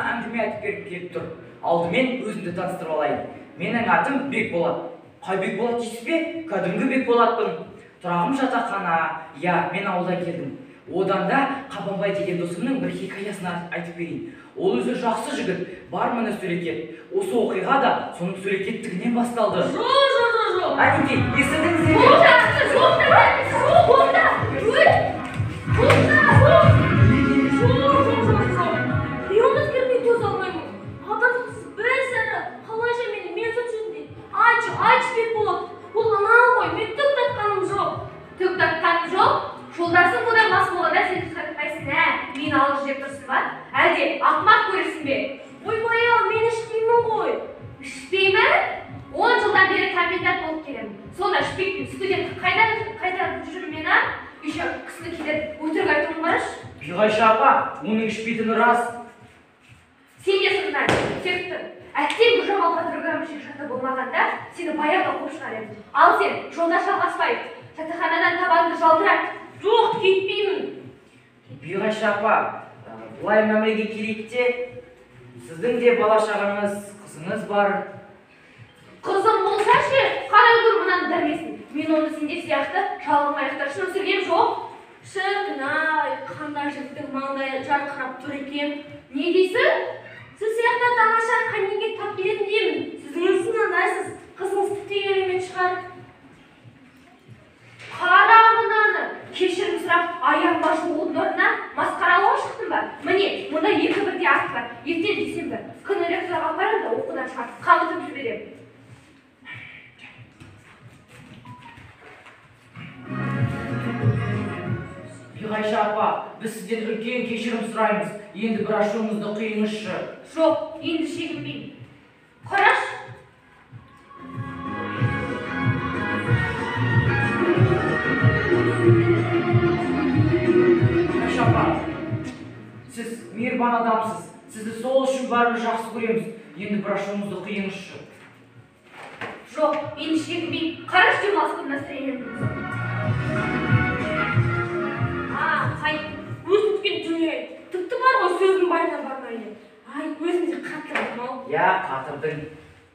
әңгіме айтып бергім келіп тұр. Алдымен өзімді таныстырып алайын. Менің атым Бекболат. Қай Бекболат дейсіз бе? Кәдімгі Бекболатпын. Тұрағым жатақхана. Иә, мен ауылдан келдім. Одан да Қабанбай деген досымның бір хикаясын айтып берейін. Ол өзі жақсы жігіт, бар міне сөлекет. Осы оқиға да соның сөлекеттігінен басталды. Жоқ, жоқ, жоқ, жоқ. Әнекей, естідіңіз бе? Жоқ, жоқ, жоқ, жоқ, жоқ, жоқ, жоқ. Мен оны өзгермей төзе алмаймын. Адамсыз бір сәрі қалайша мені менсіп жүрсің дейді. Айтшы, айтшы Бекболат. Ол анау ғой, мен түк тартқаным жоқ. Түк тартқаным жоқ? Жолдасың бұдан мас болғанда сен түк тартпайсың, ә? Мені алып жеп тұрсың ба? Әлде ақымақ көресің бе? Ойбай-ау, мен ішпеймін ғой. Ішпеймін? 10 жылдан бері комендант болып келемін. Сонда ішпейтін студент қайда жүрмін мен, а? Еще кісіні кейде өтірік айтуын қарашы. Биғайша апа, оның ішпейтіні рас. Сен де сыртынан тектің. Әттең бұл жамалға тұрған шешаты болмағанда сені баяғыда қуып шығар едім. Ал сен, жолдас Жалғасбаев, жатақханадан табаныңды жалтырат. Жоқ, кетпеймін. Биғайша апа, былай мәмілеге келейік те, сіздің де бала шағаңыз, қызыңыз бар. Қызым болса ше, қарай көр мынаның дәрмесін. Мен оны сендер сияқты жалғыз аяқтар үшін өсіргем жоқ. Шіркін-ай, қандай жігіттің маңдайы жарқырап тұр екен. Не дейсің? Сіз сияқты тамаша қанеге тап келетін деймін. Сіздің өзіңіз мынандайсыз, қызыңыз тіпті керемет шығар. Қара мынаны, кешірім сұрап аяғыма жуылудың орнына масқаралауға шықтың ба? Міне, мұнда екі бірдей акт бар. Ертең дүйсенбі күні ректорға апарамын да оқудан шығарып қамытып жіберемін. Биғайша апа, біз сізден үлкен кешірім сұраймыз. Енді бір ашуыңызды құйыңызшы. Жоқ, енді шегінбеймін. Қарашы. Биғайша апа, сіз мейірбан адамсыз. Сізді сол үшін бәріміз жақсы көреміз. Енді бір ашуыңызды құйыңызшы. Жоқ, енді шегінбеймін. Қарашы, демалыс күні настроениемді бұзып. Қай, өзім түскен дүние. Тіпті бар ғой сөздің байына бармай. Ай, өзім де қатырдым ау. Иә, қатырдың.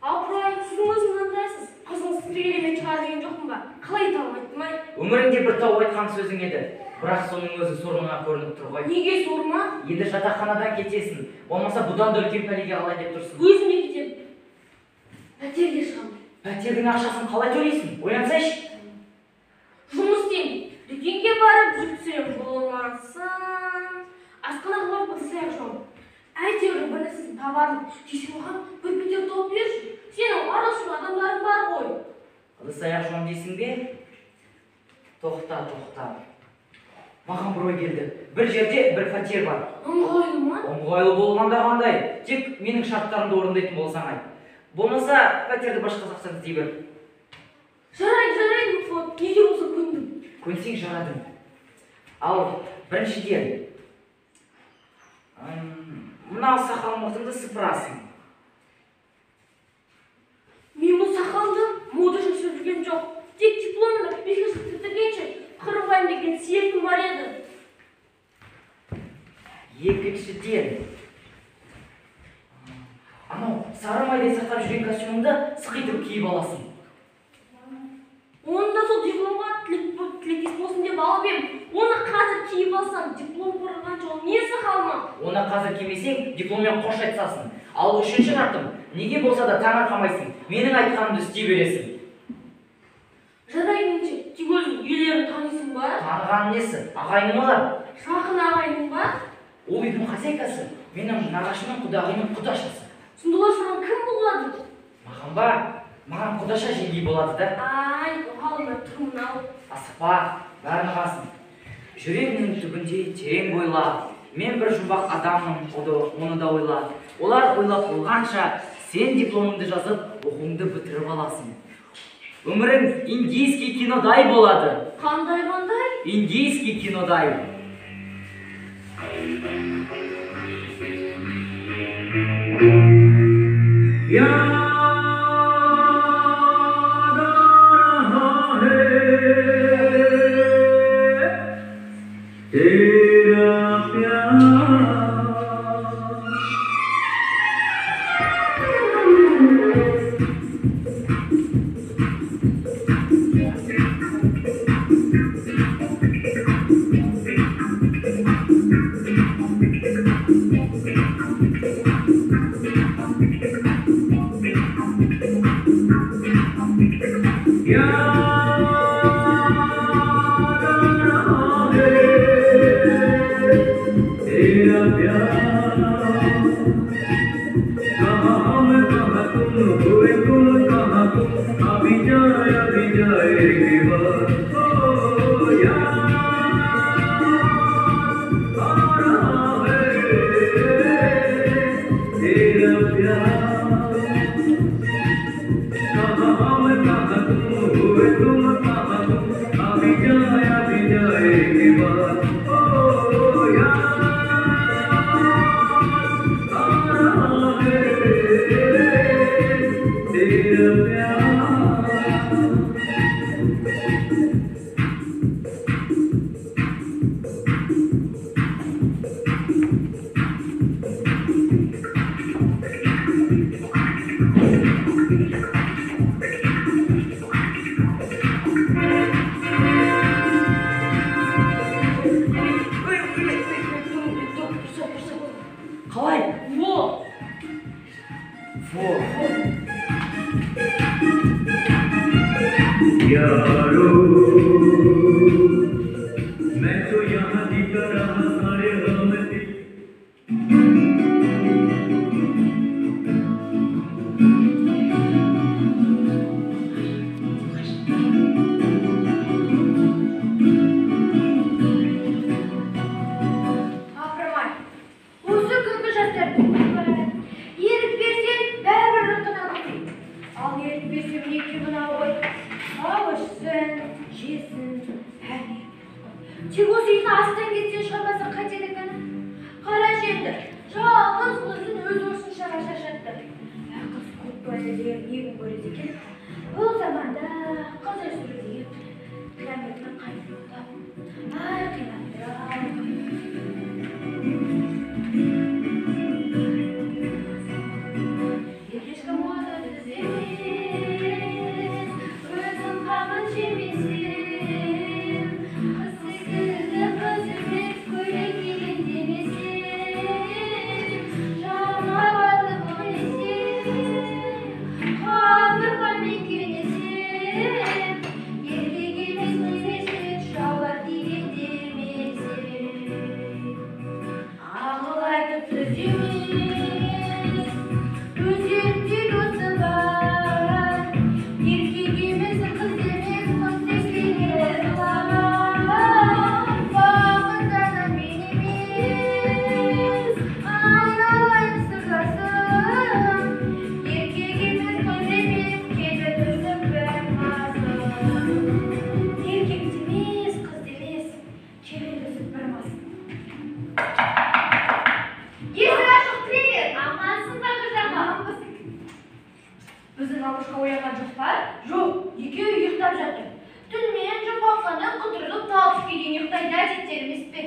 Апырай, сіздің өзіңіз мынандайсыз. Қызыңыз тіпті керемет шығар деген жоқпын ба? Қалай тауып айттым ай? Өміріңде бір тауып айтқан сөзің еді. Бірақ соның өзі сорыңа көрініп тұр ғой. Неге сорма? Енді жатақханадан кетесің. Болмаса бұдан да үлкен пәлеге қалай деп тұрсың. Өзім де кетемін. Пәтерге шығамын. Пәтердің ақшасын қалай төлейсің? Ойлансайшы. Жұмыс істеймін. Дүкенге барып жүк түсіремін. Болмаса, асханаға барып ыдыс аяқ жуамын. Әйтеуір бір нәрсесін табармын. Кеше маған бір пәтер тауып берші. Сенің араласқан адамдарың бар ғой. Ыдыс аяқ жуамын дейсің бе? Тоқта, тоқта. Маған бір ой келді. Бір жерде бір пәтер бар. Ыңғайлы ма? Ыңғайлы болғанда қандай? Тек менің шарттарымды орындайтын болсаң айт. Болмаса пәтерді басқа жақтан іздей бер. Жарайды, жарайды, Бекболат. Неге болса көндім. Көнсең жарадың. Ал біріншіден, мына сақал мұртыңды сыпырасың. Мен бұл сақалды мода үшін жүрген жоқ. Тек дипломды 5 жыл бітіргенше қырып деген сертім бар еді. Екіншіден, анау сары майдай сақтап жүрген костюміңді сықитып киіп аласың. Оны да сол дипломға тілектес болсын деп алып ем. Оны қазір киіп алсам, диплом қорғанша ол несі қалмақ? Оны қазір кимесең, дипломмен қош айтсасың. Ал үшінші шартым, неге болса да таңырқамайсың, менің айтқанымды істей бересің. Жарайды ендеше, тек өзің үйлерін танисың ба? Танығаның несі? Ағайыным олар. Жақын ағайының ба? Ол үйдің хозяйкасы, менің нағашымның құдағиының құдашасы. Сонда олар саған кім болады? Маған ба? Маған құдаша жеңгей болады да. Ай, ұға алмай тұрмын ау. Асықпа, бәрін ұғасың. Жүрегіңнің түбінде терең бойла. Мен бір жұмбақ адаммын, оны да ойла. Олар ойлап болғанша, сен дипломыңды жазып, оқуыңды бітіріп аласың. Өмірің индийский кинодай болады. Қандай қандай? Индийский кинодай. तेरा प्यार। Қалай? Во! Во! यारो मैं तो यहाँ जीता रहा सारे गम दिल Апырмай, осы күнгі жастар ерік берсең бәрібір ырқына көнбейді. Ал ерік берсем неге мынау ғой? Ау ішсін, жесін, әне. Тек осы үйдің астан кетсен шығармаса қайтеді екен? Қарашы енді, жалғыз қызын өз осыншама шаршатты. Ә, қыз көп бала деген не күн көреді екен? Бұл заманда қыз өсіру деген қияметтің қайны болды. Ай, қинап-ау. Ешкім оны түземес, өзім қамын жемесем, қыз секілді қыз емес, көйлек киген демесем, жанға батып мінесем, қабырғамен кенесем, еркек емес немесе шалбар киген демесем. Ақыл айтып сөз емес, өздерінде досы бар. Еркек емес, қыз емес, қыз десеңдер жыламар. Бақыт ана мен емес, айналайын сырласым. Еркек емес, қыз емес, келбет түсіп бір масым. Еркек те емес, қыз да емес, келбет түсіп бір масым. Есік ашық, кіре бер. Амансың ба, Гүлжамал? Біздің Алмашқа оянған жоқ па? Жоқ, екеуі ұйықтап жатыр. Түнімен жұмғаққаннан құтырынып тал түске дейін ұйықтайды әдеттері емес пе?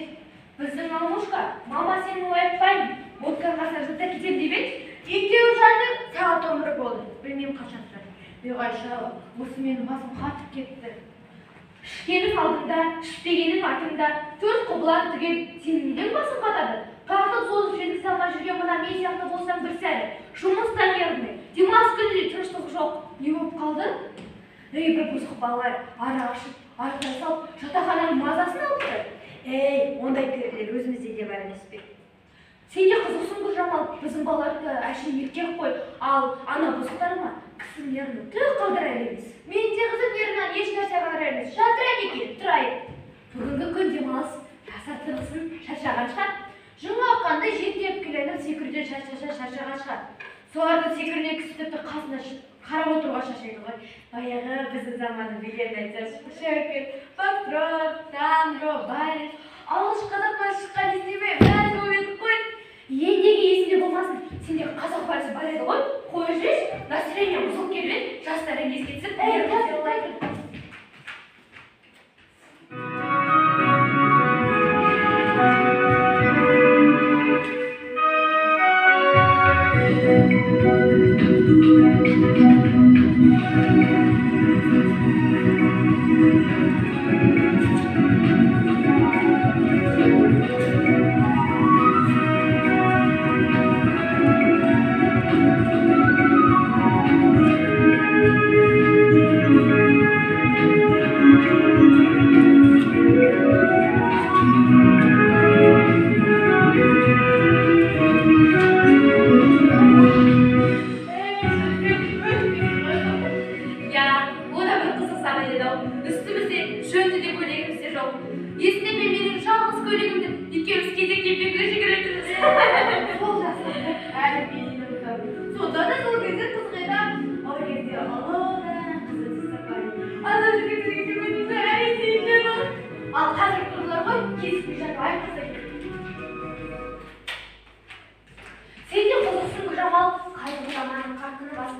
Біздің Алмушка, мама сені оятпаймын, ботканың қасына жата кетемін деп еді. Екеуі жатыр, сағат 11 болды. Білмеймін қашан тұрады. Биғайша, осы менің басым қатып кетті. Ішкенің алдында, ішпегенің артында, төрт құбылан түгел, сенің неден басың қатады? Тартып созып жеткізе алмай жүрген мына мен сияқты болсаң бір сәрі. Жұмыс та нервный, демалыс күні де тыныштық жоқ. Не болып қалды? Ей, бір бұзық балалар арақ ішіп, айқай салып, жатақхананың мазасын алыпты. Ей, ондай перілер өзімізде де бар емес пе? Сен де қызықсың, Гүлжамал, біздің балаларды әшейін еркек қой, ал ана бұзықтар ма, кісінің нервін түк қалдырар емес. Мен де қызым нервінен еш нәрсе қалдырар емес. Жатыр әнеки, тұрайын. Бүгінгі күн демалыс, жаса тынықсын, шаршаған шығар. Жұмаққанды жетелеп келгенін секіруден шаршаса шаршаған шығар. Солардың секіруіне кісі тіпті қасына қарап отыруға шаршайды ғой. Баяғы біздің заманның билерін айтсашы. Шәкір, фокстрот, танго, вальс. Алғаш қазақ вальсі шыққан есіңде ме? Мәз болып едік қой. Е, неге есіңде болмасын? Сенде қазақ вальсі бар еді ғой. Қойып жіберші, настроение бұзылып келіп еді, жастардың еске түсіп, Ей, нерві тәп, бұзылып. тәп.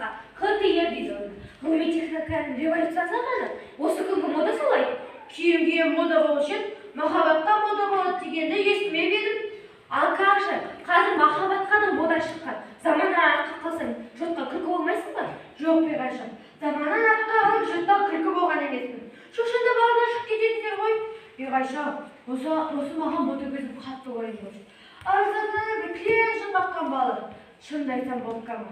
басқа. ХТР дейді оны. Ғылыми техниканың революция заманы. Осы күнгі мода солай. Киім киім мода болушы еді, махаббатқа мода болады дегенді естімеп едім. Ал как же, қазір махаббатқа да мода шыққан. Заманнан артқа қалсаң, жұртқа күлкі болмайсың ба? Жоқ, Бекайша, заманнан артқа қалып жұртқа күлкі болған емеспін. Шошында бағына шығып кетесіңдер ғой. Бекайша, осы маған ботагөзім қатты ойын болды. Арызатынан бір кілең жын қаққан балы. Шынымды айтсам, Боткама,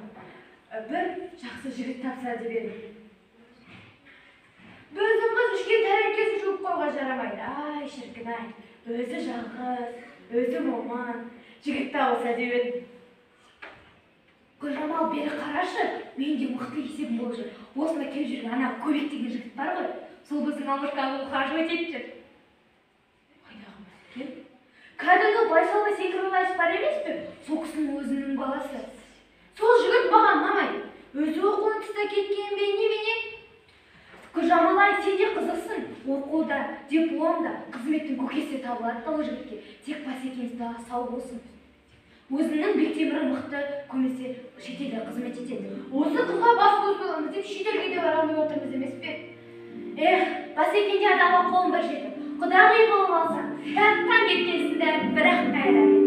бір жақсы жігіт тапса деп едім. Біздің қыз ішкен тәрелкесін жуып қоюға жарамайды. Ай, шіркін-ай, өзі жалғыз, өзі момын, жігіт табылса деп едім. Гүлжамал, бері қарашы, менде мықты есебім болып жүр. Осында келіп жүрген ана Көбек деген жігіт бар ғой, сол біздің Алмашкаға ухаживать етіп жүр. Қайдағы мәселе? Кәдімгі Байсалбай Секірбаевич бар емес пе? Сол кісінің өзінің баласы. Сол жігіт маған ұнамайды. Өзі оқуын тастап кеткен бе, немене? Гүлжамал-ай, сен де қызықсың. Оқуда, дипломда, қызметтің көкесі табылады ол жігітке. Тек басекеңіз сау болсын. Өзінің Бектемірі мықты, көбінесе шетелде қызмет етеді. Осы қызға бас көз боламыз деп шетелге де бара алмай отырмыз емес пе? Эх, басекеңде адамға қолым бір жетіп, құдағи болып алсаң, тәттан кеткенсің де бірақ қайран етеді.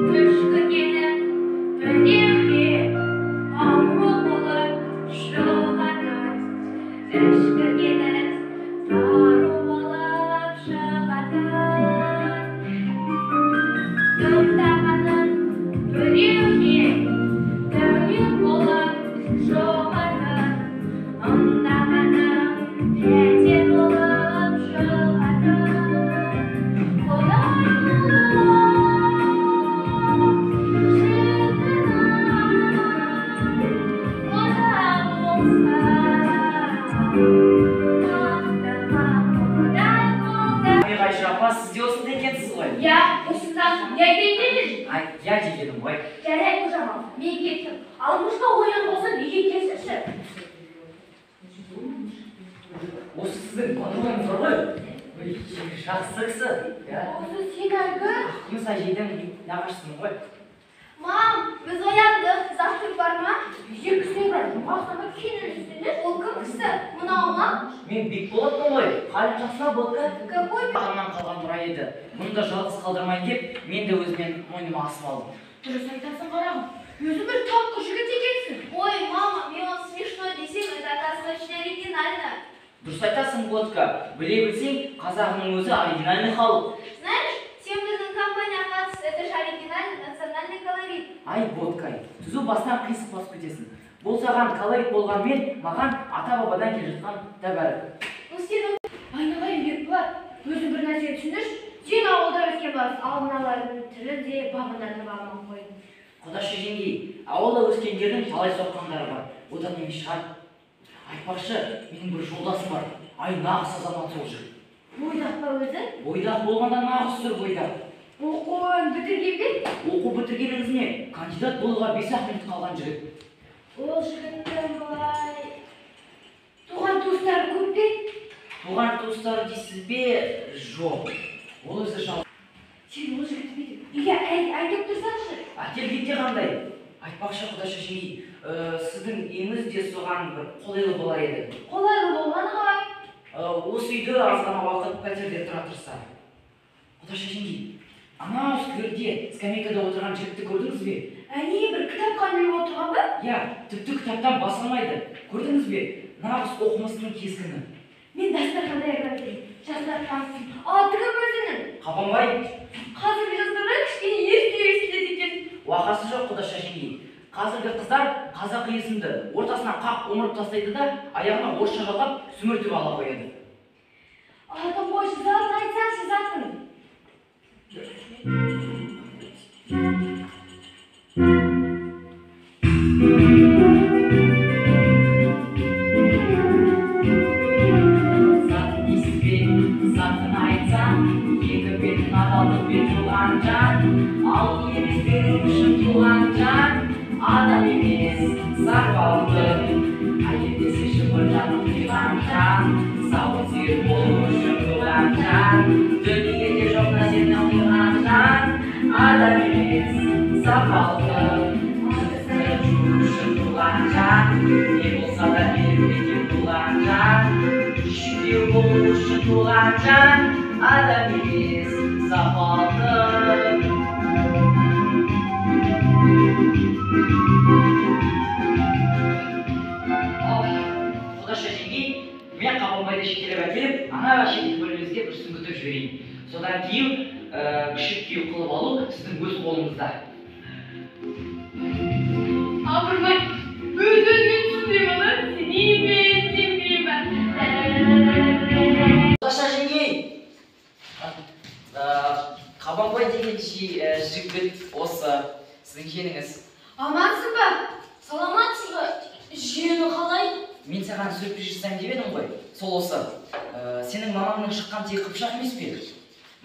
Түшкіргенім біреуге ауру болып жұғатын, Ішкіргенім дәру болып шығатын. Тоқтағаным біреуге дәулет болып жоғатын, Ымдағаным пәтер болып шығатын. Құдай болып шіркін-ай, Құдай болса мақтама, Құдай қолда. Бекайша апа, сіз де осында екенсіз ғой. Иә, осындасың. Не айтайын дедің? Ай, иә дегенім ғой. Жарайды, Гүлжамал, мен кеттім. Алмушка оян болса, үйге келсінші. Осы сіздің подругаңыз бар ғой. Ой, жақсы кісі. Иә. Осы сен әлгі? Күміс әжейдің нағашысымын ғой. Мам, біз ояндық. Завтрак бар ма? Үйге кісі бар, жұмақсана киініп. Ол кім кісі? Мынау ма? Мен Бекболатпын ғой. Халің жақсы ма, Ботка? Какой Атамнан қалған мұра еді. Мұны да жалғыз қалдырмайын деп, мен де өзімен мойныма асып алдым. Дұрыс айтасың, қарағым. Өзі бір тапқыр жігіт екенсің. Ой, мама, мен он смешной десем, это оказывается очень оригинально. Дұрыс айтасың, Ботка. Біле білсең, қазағының өзі оригинальный халық. Знаешь, сен біздің компанияға қатыс, это же оригинальный национальный колорит. Ай, Боткай, түзу бастан қисық басып кетесің. Бұл саған колорит болғанмен, маған ата-бабадан келе жатқан тәбәрік. Ну, сен Айналайын, Бекболат, өзің бір нәрсе түсіндірші. Сен ауылда өскен баласың, ал мыналардың тілі де бабында таба алмай қойдың. Құдашы жеңгей, ауылда өскендердің талай соққандары бар. Одан емес шығар. Айтпақшы, менің бір жолдасым бар. Ай, нағыз азамат сол жігіт. Бойдақ па өзі? Бойдақ болғанда нағыз сүр бойдақ. Оқуын бітірген бе? Оқу бітіргеніңіз не? Кандидат болуға 5-ақ минут қалған жігіт. Ол жігіттің былай туған туыстары көп пе? Туған туыстары дейсіз бе? Жоқ. Ол өзі жал. Сен ол жігітті бүйтіп үйге әкеліп тұрсаңшы. Әкелгенде қандай? Айтпақшы, құдаша жеңгей, сіздің үйіңіз де соған бір қолайлы болар еді. Қолайлы болғаны қалай? Осы үйді аз ғана уақыт пәтерде тұра тұрса. Құдаша жеңгей, анау скверде скамейкада отырған жігітті көрдіңіз бе? Әне бір кітапқа ілініп отырған ба? Иә, тіпті кітаптан басылмайды. Көрдіңіз бе? Нағыз оқымыстының кескіні. Мен дастархан даярлап берейін. Жастар таныссын. Аты кім өзінің? Қабанбай. Қазіргі жастарға кішкене ерте естіледі екен. Уақасы жоқ, құдаша жеңгей. Қазіргі қыздар қазақ есімді ортасынан қақ омырып тастайды да, аяғына орысша жалғап сүміртіп ала қояды. Атын қойшы, затын айтсаңшы, затын. Затын дейсіз бе? Затын айтсам, екі бетін адалдықпен жуған жан, ал емес беру үшін туған жан. сапалды. Әйел десе жыбырлатып қиған жан, сауын сүйір болу үшін туған жан, дүниеде жоқ нәрсені қиған жан, адам емес, сапалды. Үшін туған жан, не болса да бермеге туған жан, шектеу болу үшін туған жан, адам емес, сапалды. Ал, Құдаша жеңгей, мен Қабанбайды шетелеп әкеліп, ана шеткі бөлмемізге бір сүңгітіп жіберейін. Содан кейін кіші күйеу қылып алу сіздің өз қолыңызда. Абырмай, өз-өзіме түсінбеймін, ана, сенейін бе, сенбеймін бе? Құдаша жеңгей, Қабанбай деген жігіт осы сіздің жиеніңіз. Амансың ба? Саламатсыз ба? Жиені қалай? Мен саған сюрприз жасайын деп едім ғой. Сол осы. Сенің мамаңның шыққан тегі қыпшақ емес пе?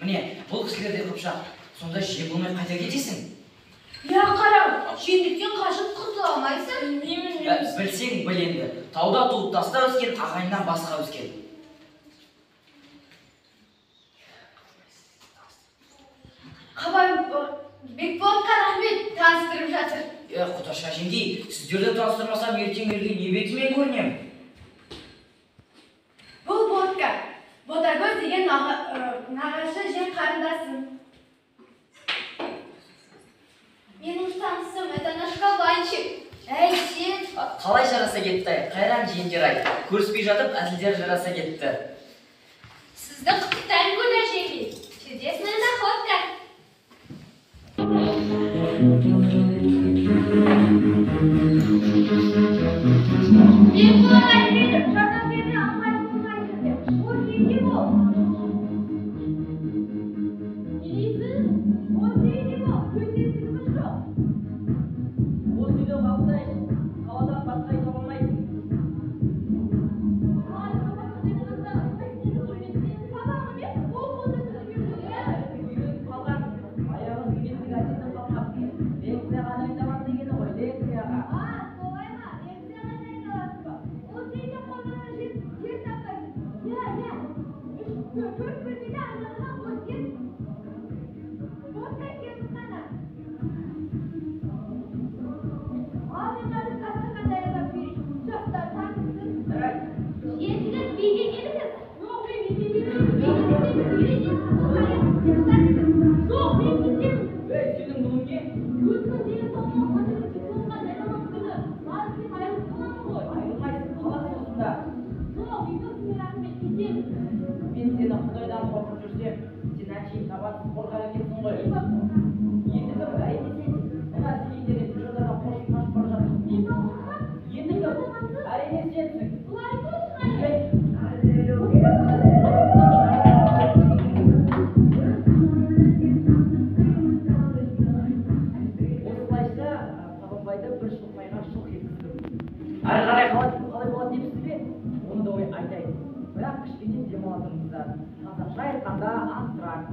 Міне, бұл кісілер де қыпшақ. Сонда жиен болмай қайда кетесің? Я қарау, жиендіктен қашып құтыла алмайсың. Білмеймін. Білсең біл енді. Тауда туып таста өскен, ағайыннан басқа өскен. Қабан Бекболатқа рахмет, таныстырып жатыр. Құдаша жеңгей, сіздерді таныстырмасам ертең елге не бетімен көрінемін? Бұл Ботка. Ботагөз деген нағашы жең қарындасым. Менің танысым, это наш кабанчик. Әй, сен. Қалай жараса кетті, ай, қайран жиендер-ай. Көріспей жатып әзілдер жараса кетті. Сізді құттықтаймын, Гүлнар жеңгей. Чудесная находка. Бекболат айтып едім, жатақ жерде ыңғайлы болмайсың деп. Осы үйде бол. Не дейсіз? Осы үйде бол, көшесіз жоқ. Осы үйде қалсайшы, қаладан басқа үй таба алмайсың. Сабақ емес, оқуды Үйреніп қалған, аяғы сүннеттік әдеті қалмапты. Лекцияға дайындаламын дегені ғой, лекцияға. А, солай ма? Лекцияға дайындаласың ба? Осы үйде қолыңа жер таппайсың. Иә, иә. Үш, төрт бөлмелі айналған осы Ботка екеуміз ғана. Ал мен қазір дастархан даярлап берейін. Жастар таныссын. Жарайды. Жиен жігіт, биге келіңіз. Жоқ, мен кетемін. Биге десеңіз, үйренесіз, бұл аяқ жастар. Жоқ, мен кетемін. Ей, сенің мұның не? Өзінің денсаулығына қазіргі дипломға дайындалып күні. Барып айырылып қаламын ғой. Айырылмайсың, қаласың осында. Жоқ, үйге рахмет, кетемін. Мен сені Құдайдан қорқып жүрсем, сен әншейін табансыз қорқақ екенсің ғой. Мен ба қорқақ? Енді кім? Әрине сенсің. Мына зейіндерден көшелерден қоршып қашып бара жатырсың. Мен ба қорқақ? Енді кім? Әрине сенсің. Бұлай айтыңызшы. Ей, осылайша Қабанбайды бір шылқайға шылқ еткіздім. Әрі қарай қалай болады депсіз бе? Оны да ой айтайын. Бірақ кішкене демала тұрыңыздар. Қазақша айтқанда антракт.